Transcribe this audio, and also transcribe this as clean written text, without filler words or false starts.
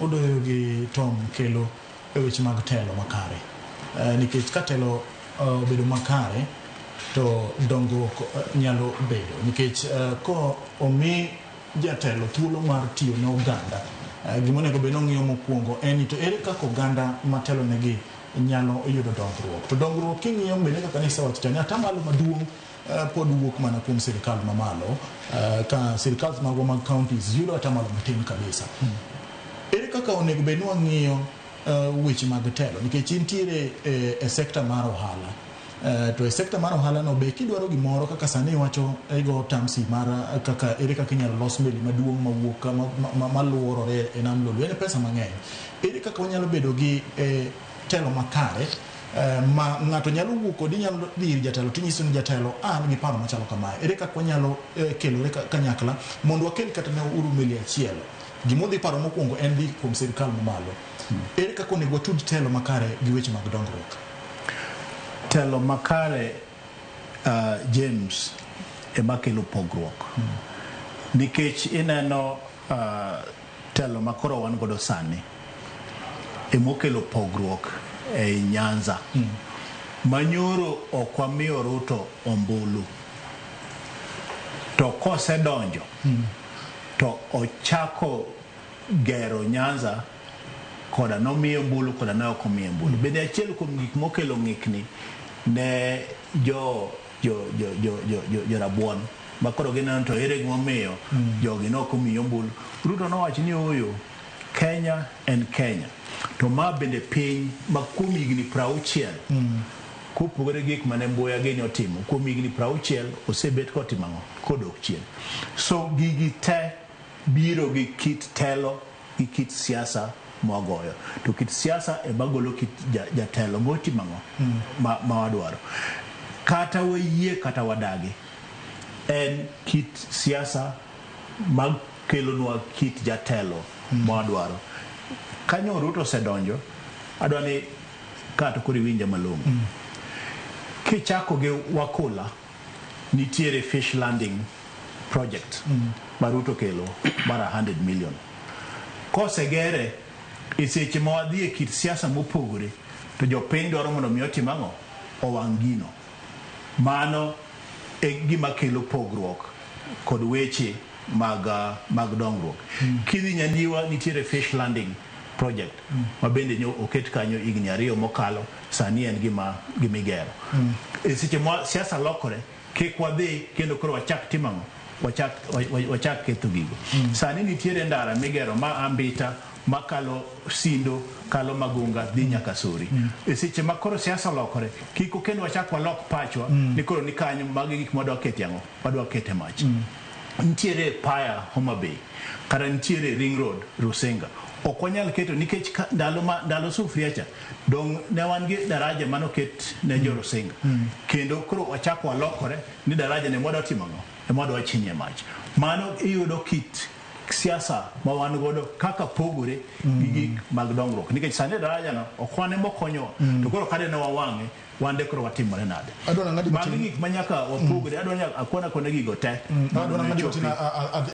Odoyo gi Tom kelo e weche mag telo makare. Nikech ka telo obedo makare to dongruok nyalo bedo. Nikech ko omi jatelo thuolo mar tiyo ne oganda, gima onego bed ni ong'iyo mokwongo en ni to ere kaka oganda matelo negi nyalo yudo dongruok. To dongruok king'iyo bende kaka nisewacho cha ni atamalo maduong' pod wuok mana kuom sirikal mamalo, ka sirikal magwa mag counties yudo atamalo matin kabisa. Ere kaka onego bed ni wang'iyo weche mag telo nikech intiere e sekta mar ohala, to e sekta mar ohala no be kidwaro gimoro kaka sani iwacho igo tamsi mar kaka ere kaka inyalo los meli maduong' mawuok maluorore e nam Lolwe, en pesa mang'eny. Ere kaka wanyalo bedo gi telo makare ma ng'ato nyalo wuok kodi, inyalo dhi ir jatelo tinyiso ni jatelo an gi paro machalo kamae, ere kaka wanyalo kelore kanyakla mondo wakel kata ne uru meli achiel? Gima odhi paro mokwongo en dhi kuom sirikal mamalo. Ere kaka onego watud telo makare gi weche mag dongruok? Telo makare, James, ema kelo pogruok. Nikech ineno telo makoro wan godo sani emokelo pogruok ei Nyanza. Manyoro ok wamiyo Ruto ombulu. To kosedonjo to ochako gero Nyanza koda nomiye ombulu koda ne ok omiye ombulu. Bende achiel kuom gik mokelo ng'ikni ne jo jo jo jo jo jo jo rabuon makoro gineno to ere gimomiyo jogi ne ok omiyo ombulu. Ruto nowacho ni ooyo, Kenya en Kenya. To ma bende piny ma kuom higni 60 kopogore gi gik mane Mbuya gini otimo kuom higni 60 osebet kotimo ang'o kodok chien. So gigi te biro gi kit telo gi kit siasa mwagoyo. To kit siasa ema golo kit jatelo motimo ang'o ma wadwaro. Kata wayie kata wadagi, en kit siasa makelonwa kit jatelo mwadwaro. Kanyo Ruto osedonjo, adwa ni kato koro iwinja malong'o. Kichako gi Wakula, nitiere fish landing project ma Ruto kelo mar 100 million. Kosegere, e seche ma wadhi e kit siasa mopogore, to jopiny dwaro mondo mi otim ang'o? Owang' gino. Mano e gima kelo pogruok kod weche mag dongruok. Kidhi Nyandiwa nitiere fish landing project ma bende nyo oket kanyo higni 2 mokalo, sani en gima gimigero. E seche ma siasa lokore, kik wadhi kendo koro wachak timo ang'o? Wachak ketho gigo. Sani nitiere ndara migero ma Ambita makalo Sindo, kalo Magunga, dhi nyaka Sori. E seche ma koro siasa olokore, kik kendo wachak walok pachwa ni koro ni kanyo magi gik mwadwa kete ang'o? Wadwa kete mach. Nitiere Paya Homa Bay, kata nitiere Ring Road Rusinga. Ok wanyal keto nikech ndalo ma ndalo sufuria cha dong ne wan gi daraja manoket ne jo Rusinga. Kendo koro wachak walokore ni daraja ne mwadwa timo ang'o? Ema wadwa chinye mach. Mano iyudo kit siasa ma wan godo kaka pogore gi gik mag dongruok. Nikech sani daraja no ok wan ema okonyowa. To koro kade ne wawang'e, wan de koro watimore nade? Adwa nang'adi Magi matin. gik ma nyaka wapogre. Adwa ni akwana kone gigo te. Adwa nang'adi Mondo matin. chopi.